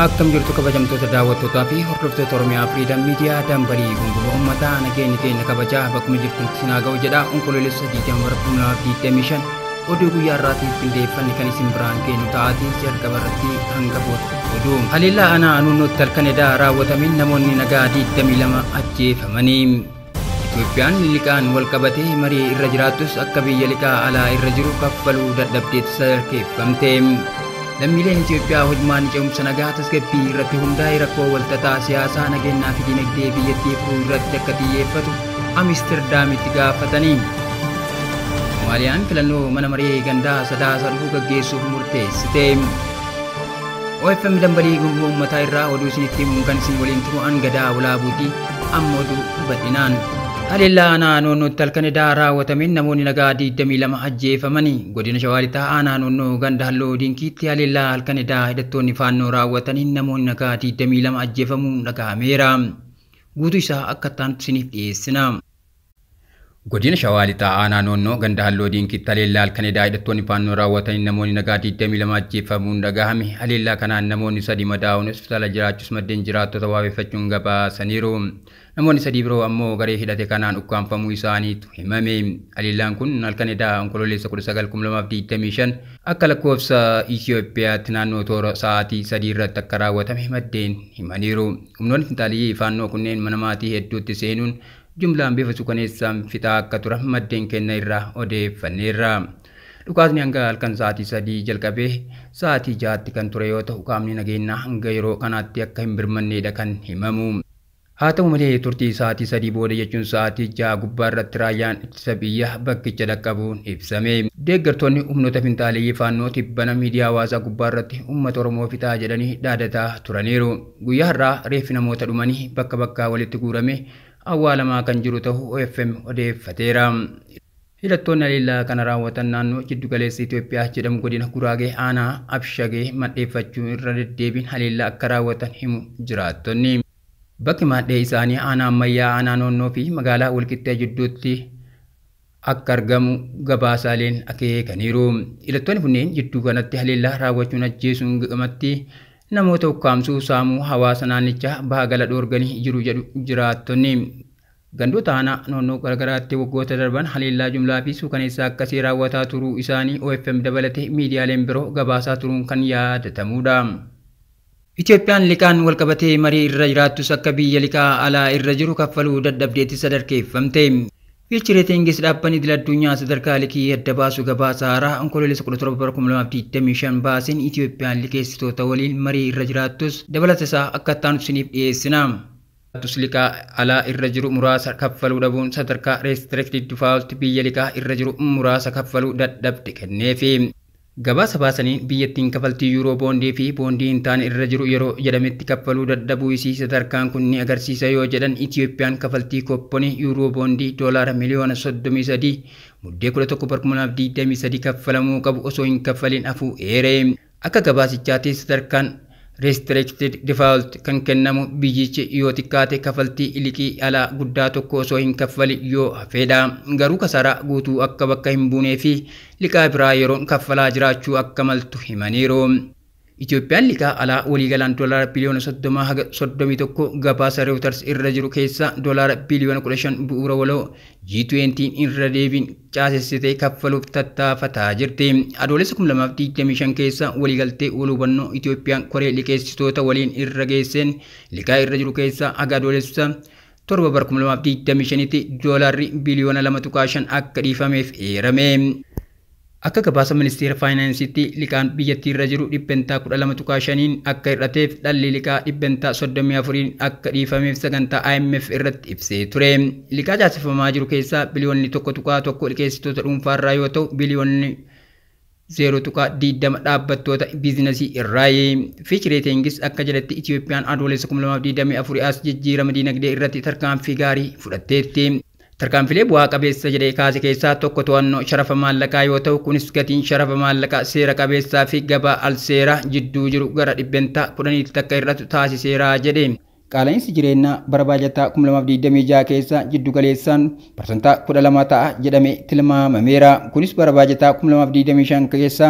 Akkam jirtu kabajamtoota daawwattootaa fi hordoftoota Oromiyaa Freedom Media dambalii gungumaa uummataa nageenyi keenya kabajaa bakkuma jirtutti sinaa ga'u jedha. Onkoloolessa 20/2025 oduu guyyaa har'aatiif qindeeffanne kan isin biraan geenyu ta'aatii jalqaba irratti hangafoota oduu. Haleellaa aanaa Anuunnootti halkan edaa raawwatameen namoonni nagaa 22 ajjeefamanii. Itoophiyaan liqaan wal qabatee marii irra jiraattus akka biyya liqaa alaa irra jiru kaffaluu dadhabdeetti sadarkeeffamte. Lammiileen Itoophiyaa hojmaan ce'umsa nagaa tasgabbii irratti hundaa'e rakkoo walxaxaa siyaasaa nageenyaa fi dinagdee biyyattii furuu irratti akka xiyyeeffatu Amsterdaamitti gaafatanii. Somaaliyaan filannoo mana maree gandaa sadaasa dhufu gaggeessuuf murteessite. OFM dambalii gungumaa uummataa irraa oduu isinitti himuun kan isin waliin turu Angadaa Walaabuuti. Amma oduu bal'inaan. Haleellaa aanaa Anuunnootti halkan edaa raawwatameen namoonni nagaa 22 ajjeefamanii. Godina Shawaa Lixaa aanaa Anuunnoo ganda Halloo Dinkiitti haleellaa halkan edaa hidhattoonni faannoo raawwataniin namoonni nagaa 22 ajjeefamuun dhaga'ameera. Guutuu isaa akka itti isiniif dhiyeessina. Godina Shawaa Lixaa aanaa Anuunnoo ganda Halloo Dinkiitti haleellaa halkan edaa hidhattoonni faannoo raawwataniin namoonni nagaa 22 ajjeefamuun dhaga'ame. Haleellaa kanaan namoonni 3 madaa'uun hospitaala jiraachuus maddeen jiraattota wabeeffachuun gabaasaniiru. Namoonni 3 biroo ammoo garee hidhate kanaan ukkaanfamuu isaaniitu himame. Haleellaan kun halkan edaa onkoloolessa 19/2025 akka lakkoofsa Itoophiyaatti naannoo toora sa'aatii 3 irratti akka raawwatame maddeen himaniiru. Humnoonni finxaaliyyii faannoo kunneen mana maatii hedduutti seenuun jumlaan bifa suukaneessaan fixaa akka turan maddeen kenna irraa odeeffanneerra. Dhukaasni hanga halkan sa'aatii 3 jalqabee sa'aatii 6tti kan ture yoo ta'u qaamni nageenyaa hanga yeroo kanaatti akka hin birmanneedha kan himamu. Haa ta'u malee turtii sa'aatii 3 booda jechuun sa'aatii 6 gubbaa irratti raayyaan ittisa biyyaa bakkicha dhaqqabuun ibsame. Deeggartoonni humnoota finxaaleeyyii faannoo tibbana miidiyaa hawaasaa gubbaa irratti uummata Oromoo fixaa jedhanii dhaadataa turaniiru. Guyyaa har'aa reeffi namoota dhumanii bakka bakkaa walitti guurame awwaalamaa kan jiru ta'uu OFM odeeffateera. Hidhattoonni haleellaa kana raawwatan naannoo jiddu galeessa Itoophiyaa jedhamu godina Guraagee aanaa Abshagee madheeffachuun irra deddeebiin haleellaa akka raawwatan himu jiraattonni. Bakki maadhee isaanii aanaa ammayyaa aanaa Noonnoo fi magaalaa Walqixxee jidduutti akka argamu gabaasaaleen akeekaniiru. Hidhattoonni kunneen jidduu kanatti haleellaa raawwachuun ajjeesuun gamatti namoota ukkaamsuu saamuu hawaasa naannichaa baha gala dhoorganii jiru jedhu jiraattonni. Gandoota aanaa Noonnoo garaagaraatti waggoota darban haleellaa jumlaa fi suukaneessaa akkasii raawwataa turuu isaanii OFM dabalatee miidiyaaleen biroo gabaasaa turuun kan yaadatamudha. Itoophiyaan liqaan wal qabatee marii irra jiraattus akka biyya liqaa alaa irra jiru kaffaluu dadhabdeetti sadarkeeffamte. Fitch Ratings dhaabbanni idil addunyaa sadarkaa liqii adda baasu gabaasa haaraa onkoloolessa 17/2025 baaseen Itoophiyaan liqeessitoota waliin marii irra jiraattus dabalata isaa akka itti aanu isiniif dhiyeessina. Liqaa alaa irra jiru muraasa kaffaluu dhabuun sadarkaa restricted default biyya liqaa irra jiru muraasa kaffaluu dadhabde kenneefi. Gabaasa baasaniin biyyattiin kaffaltii yuuroo boondii fi boondii hin taane irra jiru yeroo jedhametti kaffaluu dadhabuu isii sadarkaan kun ni agarsiisa yoo jedhan Itoophiyaan kaffaltii koopponii yuuroo boondii doolaara miliyoona 33 muddee 11/2023 kaffalamuu qabu osoo hin kaffalin hafuu eere. Akka gabaasichaatti sadarkaan restricted default kan kennamu biyyichi yoo xiqqaate kaffaltii liqii alaa guddaa tokko osoo hin kaffalin yoo hafedha. Garuu kasaaraa guutuu akka bakka hin buunee fi liqaa biraa yeroon kaffalaa jiraachuu akka maltu himaniiru. Itoophiyaan liqaa alaa waliigalaan doolaara biliyoona 30 haga 31 gabaasa Reuters irra jiru keessaa doolaara biliyoona 15 bu'uura waloo G20 irra deebiin caasessitee kaffaluuf tattaafataa jirti. Adoolessa 2025 keessa waliigaltee wal hubannoo Itoophiyaan koree liqeessitoota waliin irra geesseen liqaa irra jiru keessaa haga adoolessa 7/2025tti doolaarri biliyoona 2.5 akka dhiifameef eerame. Akka gabaasa ministeera faayinaansiitti liqaan biyyattii irra jiru 12.5% akka hir'ateef dhalli liqaa 34% akka dhiifameef sagantaa IMF irratti ibsee ture. Liqaa caasifamaa jiru keessaa biliyoonni 1.1 liqeessitoota dhuunfaarraa yoo ta'u biliyoonni 0.20 dhaabbattoota biizinasii irraayi. Fitch Ratings akka jedhetti Itoophiyaan adoolessa 2024 as jijjiirama dinagdee irratti tarkaanfii gaarii fudhatteetti. Tarkaanfilee bu'aa qabeessa jedhee kaase keessaa tokko to'annoo sharafa maallaqaa yoo ta'u kunis gatiin sharafa maallaqaa seera qabeessaa fi gabaa al seeraa jidduu jiru gara 10% akka hir'atu taasiseera jedhe. Qaala'insi jireenyaa bara baajataa 2026 keessa jiddu galeessaan 12% ta'a jedhamee tilmaamameera. Kunis bara baajataa 2025 keessa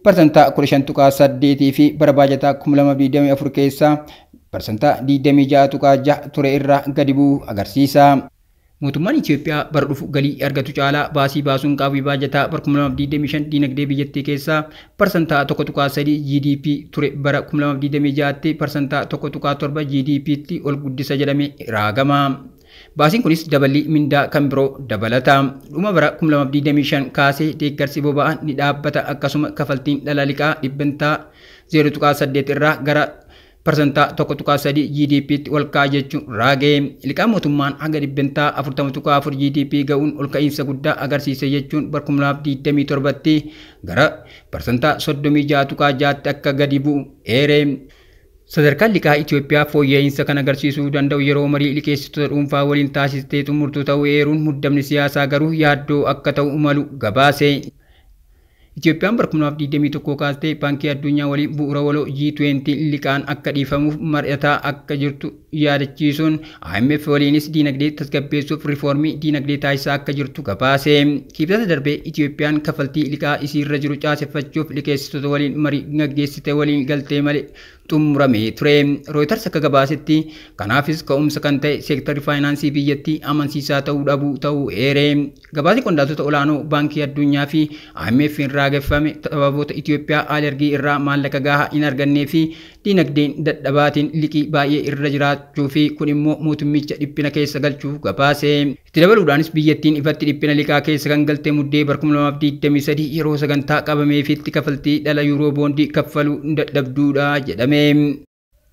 parsantaa 15.8 fi bara baajataa 2024 keessa parsantaa 26.6 ture irraa gadi bu'uu agarsiisa. Mootummaan Itoophiyaa bara dhufu galii argatu caalaa baasii baasuun qaawwii baajataa bara 2025 diinagdee biyyattii keessaa parsantaa 1.3 GDP ture bara 2026tti parsantaa 1.7 GDPtti ol guddisa jedhamee raagama. Baasiin kunis dabalii mindaa kan biroo dabalata. Dhuma bara 2025 kaasee deeggarsi boba'aa ni dhaabbata, akkasuma kafaltiin dhala liqaa dhibbantaa 0.8 irraa gara parsantaa 1.3 GDPtti ol ka'a jechuun raage. Liqaa mootummaan hanga dhibbantaa 40.4 GDP ga'uun ol ka'iinsa guddaa agarsiise jechuun bara 2027tti gara parsantaa 36.6tti akka gadi bu'u eere. Sadarkaan liqaa Itoophiyaa fooyya'insa kan agarsiisuu danda'u yeroo marii liqeessitoota dhuunfaa waliin taasistee xumurtu ta'uu eeruun muddamni siyaasaa garuu yaaddoo akka ta'u malu gabaase. Itoophiyaan bara 2021 kaastee Baankii Addunyaa waliin bu'uura waloo G20 liqaan akka dhiifamuuf mari'ataa akka jirtu yaadachiisuun IMF waliinis diinagdee tasgabbeessuuf riifoormii diinagdee taasisaa akka jirtu gabaase. Kibxata darbee Itoophiyaan kaffaltii liqaa isiirra jiru caaseffachuuf liqeessitoota waliin marii gaggeessite waliin galtee malee xumuramee ture. Reuters akka gabaasetti kanaafis ka'umsa kan ta'e seektarri faayinaansii biyyattii amansiisaa ta'uu dhabuu ta'uu eere. Gabaasni qondaaltota olaanoo Baankii Addunyaa fi IMF irraa gaggeeffame sababoota Itoophiyaa alergii irraa maallaqa gahaa hin argannee fi diinagdeen dadhabaatiin liqii baay'ee irra jiraachuu fi kun immoo mootummicha dhiphina keessa galchuu gabaase. Itti dabaluudhaanis biyyattiin ifatti dhiphina liqaa keessa kan galte muddee bara 2023 yeroo sagantaa qabameefitti kaffaltii dhala yuuroo boondii kaffaluu dadhabduudha jedhame.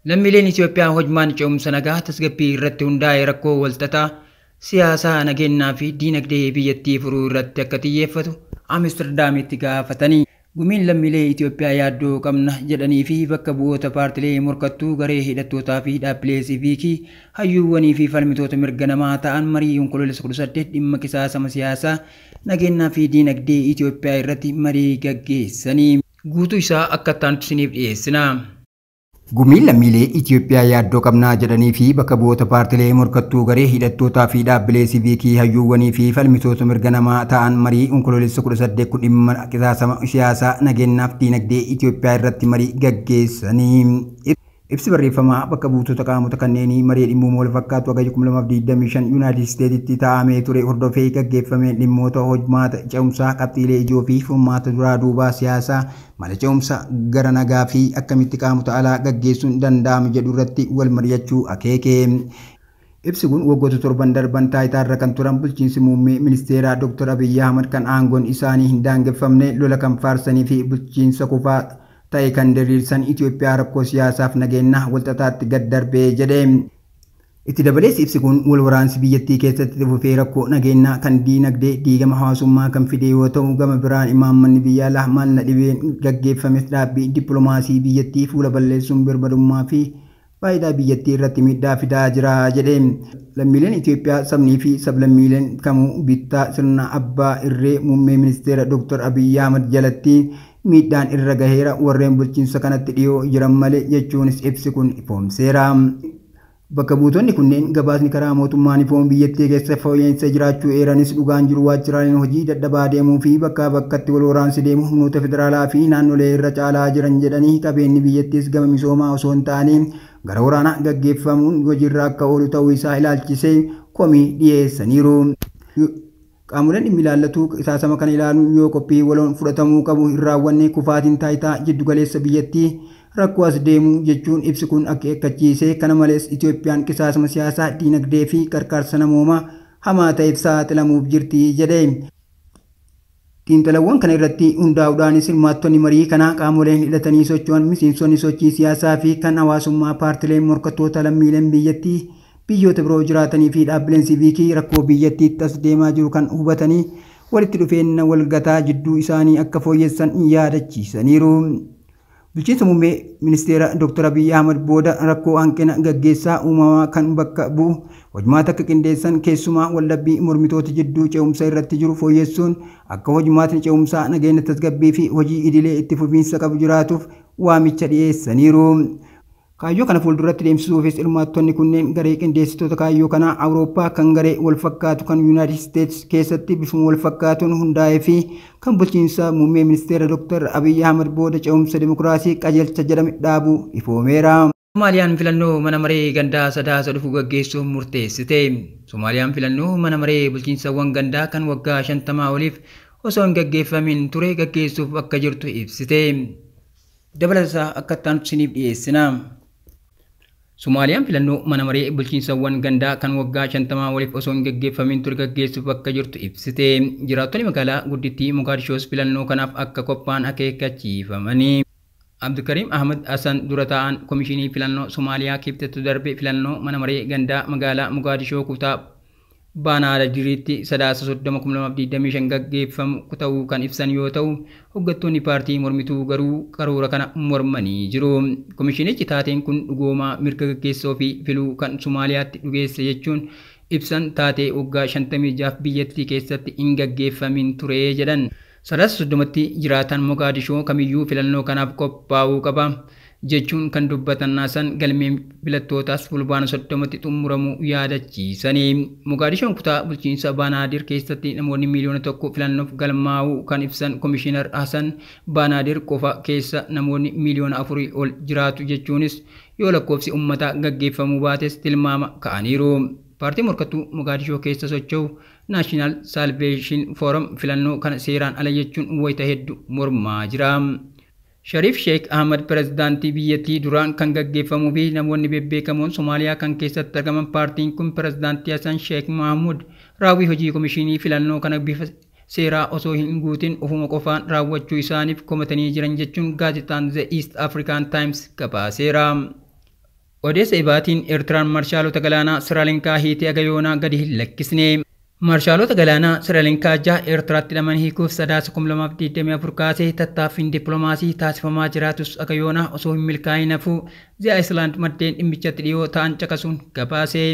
Lammiileen Itoophiyaa hojmaan ce'umsa nagaa tasgabbii irratti hundaa'e rakkoo walxaxaa siyaasaa, nageenyaa fi diinagdee biyyattii furuu irratti akka xiyyeeffatu Amsterdaamitti gaafatanii. Gumiin lammiilee Itoophiyaa yaaddoo qabna jedhanii fi bakka bu'oota paartilee morkattuu, garee hidhattootaa fi dhaabbilee siiviikii, hayyuuwwanii fi falmitoota mirga namaa ta'an marii Onkoloolessa 18 dhimma qisaasama siyaasaa, nageenyaa fi diinagdee Itoophiyaa irratti marii gaggeessanii. Guutuu isaa akka itti isiniif dhiyeessina. Gumiin lammiilee Itoophiyaa yaaddoo qabnaa jedhanii fi bakka bu'oota paartilee morkattuu, garee hidhattootaa fi dhaabbilee siiviikii, hayyuuwwanii fi falmitoota mirga namaa ta'an marii Onkoloolessa 18 kun dhimma qisaasama siyaasaa, nageenyaaf diinagdee Itoophiyaa irratti marii gaggeessanii. Ibsi barreeffamaa bakka buutota qaamota kanneenii marii dhimmooma wal fakkaatu hagayya 2025 Yuunaayitid Isteetitti taa'amee ture hordofee gaggeeffame dhimmoota hojmaata ce'umsaa, qabxiilee ijoo fi furmaata duraa duubaa siyaasaa, mala ce'umsa gara nagaa fi akkamitti qaamota alaa gaggeessuun danda'ama jedhu irratti wal mari'achuu akeeke. Ibsi kun waggoota torban darban taayitaarra kan turan bulchiinsi muummee ministeeraa Dr. Abiyyi Ahmad kan aangoon isaanii hin daangeffamne, lola kan faarsanii fi bulchiinsa kufaa ta'e kan diriirsan Itoophiyaa rakkoo siyaasaaf nageenyaa walxaxaatti gad darbee jedhe. Itti dabalees ibsi kun wal waraansi biyyattii keessatti fufee rakkoo nageenyaa kan diinagdee diigama hawaasummaa kan fide yoo ta'u, gama biraan imaammanni biyya alaa maal na dhibeen gaggeeffames dhaabbii dippiloomaasii biyyattii fuula balleessuun birmadummaa fi faayidaa biyyattii irratti miidhaa fidaa jira jedhe. Lammiileen Itoophiyaa sabnii fi sablammiileen kamuu bittaa sirna abbaa irree muummee ministeera Dr. Abiyyi Ahmad jalatti miidhaan irra gaheera warreen bulchiinsa kanatti dhiyoo jiran malee jechuunis ibsi kun ifoomseera. Bakka buutonni kunneen gabaasni karaa mootummaan ifoon biyyattii keessa fooyya'insa jiraachuu eeranis, dhugaan jiru waajjiraaleen hojii dadhabaa deemuu fi bakkaa bakkatti wal waraansi deemu humnoota federaalaa fi naannolee irra caalaa jiran jedhanii, qabeenyi biyyattiis gama misoomaa osoo hin taane gara waraanaa gaggeeffamuun hojiirra akka oolu ta'uu isaa ilaalchisee komii dhiyeessaniiru. Qaamoleen dhimmi ilaallatu qisaasama kana ilaaluun yoo qophii waloon fudhatamuu qabu hin raawwanne kufaatiin taayitaa jiddugaleessa biyyattii rakkoo as deemu jechuun ibsi kun akeekkachiise. Kana malees Itoophiyaan qisaasama siyaasaa, diinagdee fi qarqaarsa namoomaa hamaa ta'eef saaxilamuuf jirti jedhe. Xiinxalawwan kana irratti hundaa'uudhaanis hirmaattonni marii kanaa qaamoleen hidhatanii socho'an, miseensonni sochii siyaasaa fi kan hawaasummaa, paartileen morkattoota, lammiileen biyyattii biyyoota biroo jiraatanii fi dhaabbileen siiviikii rakkoo biyyattiitti as deemaa jiru kan hubatanii walitti dhufeenya walgataa jidduu isaanii akka fooyyessan yaadachiisaniiru. Bulchiinsa muummee ministeera Dr. Abiyyi Ahmad booda rakkoo hanqina gaggeessaa uumamaa kan bakka bu'u hojmaata akka qindeessan, keessumaa waldhabbii mormitoota jidduu ce'umsa irratti jiru fooyyessuun akka hojmaatni ce'umsaa nageenya, tasgabbii fi hojii idilee itti fufiinsa qabu jiraatuuf waamicha dhiyeessaniiru. Kaayyoo kana fuulduratti deemsisuufis hirmaattonni kunneen garee qindeessitoota kaayyoo kanaa Awurooppaa kan garee wal fakkaatu kan Yuunaayitid Isteets keessatti bifuma wal fakkaatuun hundaa'ee fi kan bulchiinsa muummee ministeera Dr. Abiyyi Ahmad booda ce'umsa dimokiraasii qajeelcha jedhame dhaabuu ifoomeera. Somaaliyaan filannoo mana maree gandaa sadaasa dhufu gaggeessuuf murteessite. Somaaliyaan filannoo mana maree bulchiinsawwan gandaa kan waggaa 50 oliif osoo hin gaggeeffamin ture gaggeessuuf akka jirtu ibsite. Dabalataa akka itti aanu isiniif dhiyeessina. Somaaliyaan filannoo mana maree bulchiinsawwan gandaa kan waggaa 50 oliif osoo hin gaggeeffamin ture gaggeessuuf akka jirtu ibsite. Jiraattonni magaalaa guddittii Mogaadishoos filannoo kanaaf akka qophaa'an akeekkachiifamanii. Abdulkariim Ahmad Hassan dura taa'an Komishinii Filannoo Somaaliyaa kibxatu darbe filannoo mana maree gandaa magaalaa Mogaadishoo kutaa Baanaadiriitti sadaasa 30,2025 gaggeeffamu ta'uu kan ibsan yoo ta'u, hoggantoonni paartii mormituu garuu karoora kana mormanii jiru. Komishinichi taateen kun dhugoomaa mirga gaggeessoo fi filuu kan Somaaliyaatti dhugeesse jechuun ibsan taatee waggaa 56 biyyattii keessatti hin gaggeeffamin ture jedhan. Sadaasa 30tti jiraatan Mogaadishoo kamiyyuu filannoo kanaaf qophaa'uu qaba jechuun kan dubbatan Hasan galmeen filattootaas fulbaana 30tti xumuramuu yaadachiisanii. Mogaadishoon kutaa bulchiinsa Baanaadir keessatti namoonni miiliyoona 1 filannoof galmaa'uu kan ibsan Komishinar Hasan Baanaadir qofa keessa namoonni miiliyoona 4 ol jiraatu jechuunis yoo lakkoofsi uummataa gaggeeffamuu baates tilmaama ka'aniiru. Paartiin morkattuu Mogaadishoo keessa socho'u National Salvation Forum filannoo kana seeraan ala jechuun wayita hedduu mormaa jira. Shariif Sheikh Ahmad pirezidaantii biyyattii duraan kan gaggeeffamuu fi namoonni bebbeekamoon Somaaliyaa kan keessatti argaman paartiin kun pirezidaantii Hassan Sheikh Mahmud raawwii hojii komishinii filannoo kana bifa seeraa osoo hin guutin ofuma qofaan raawwachuu isaaniif komatanii jiran jechuun gaazexaan The East African Times gabaaseera. Odeessa ibaatiin Eertiraan marshaalota galaanaa Siraalinkaa hiitee agayoonaa gadi hin lakkisne. Marshaalota galaanaa Siraalinkaa 6 Eertiraatti hidhaman hiikuuf sadaasa 2024 kaasee tattaaffiin dippiloomaasii taasifamaa jiraatus agayoonaa osoo hin milkaa'in hafuu The Iceland maddeen dhimmichatti dhiyoo ta'an caqasuun gabaase.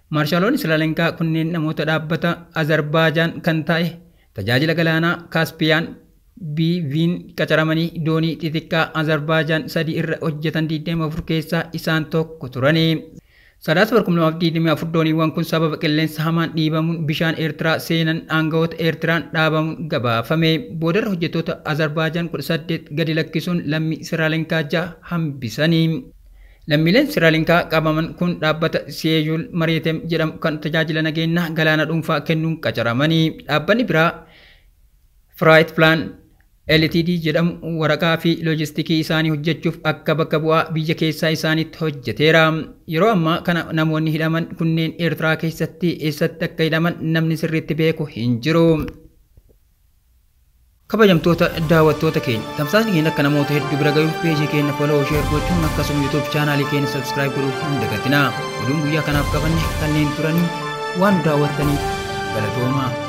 Marshaalonni Siraalinkaa kunneen namoota dhaabbata Azerbaajaan kan ta'e tajaajila galaanaa Kaaspiyaan BV'n qacaramanii doonii xixiqqaa Azerbaajaan 3 irra hojjetan 24 keessaa isaan tokko turani. Sadaasa 2024 dooniiwwan kun sababa qilleensa hamaan dhiibamuun bishaan Eertiraa seenan aangawoota Eertiraan dhaabamuun gabaafame. Boodarra hojjettoota Azerbaajaan 18 gadi lakkisuun lammii Siraalinkaa 6 hambisanii. Lammiileen Siraalinkaa qabaman kun dhaabbata Seeyul Mareetem jedhamu kan tajaajila nageenyaa galaana dhuunfaa kennuun qacaramanii. Dhaabbanni biraa Freight Plan LTD jedhamu waraqaa fi loojistikii isaanii hojjechuuf akka bakka bu'aa biyya keessaa isaaniitti hojjeteera. Yeroo ammaa kana namoonni hidhaman kunneen Eertiraa keessatti eessatti akka hidhaman namni sirriitti beeku hin jiru. Kabajamtoota daawwattoota keenya, tamsaasni keenya akka namoota hedduu bira gayuuf peejii keenya follow share gochuun akkasuma YouTube chaanaalii keenya subscribe godhuu hin dagatinaa. Oduun guyyaa kanaaf qabanne kanneen turanii waan daawwattaniif galatoomaa.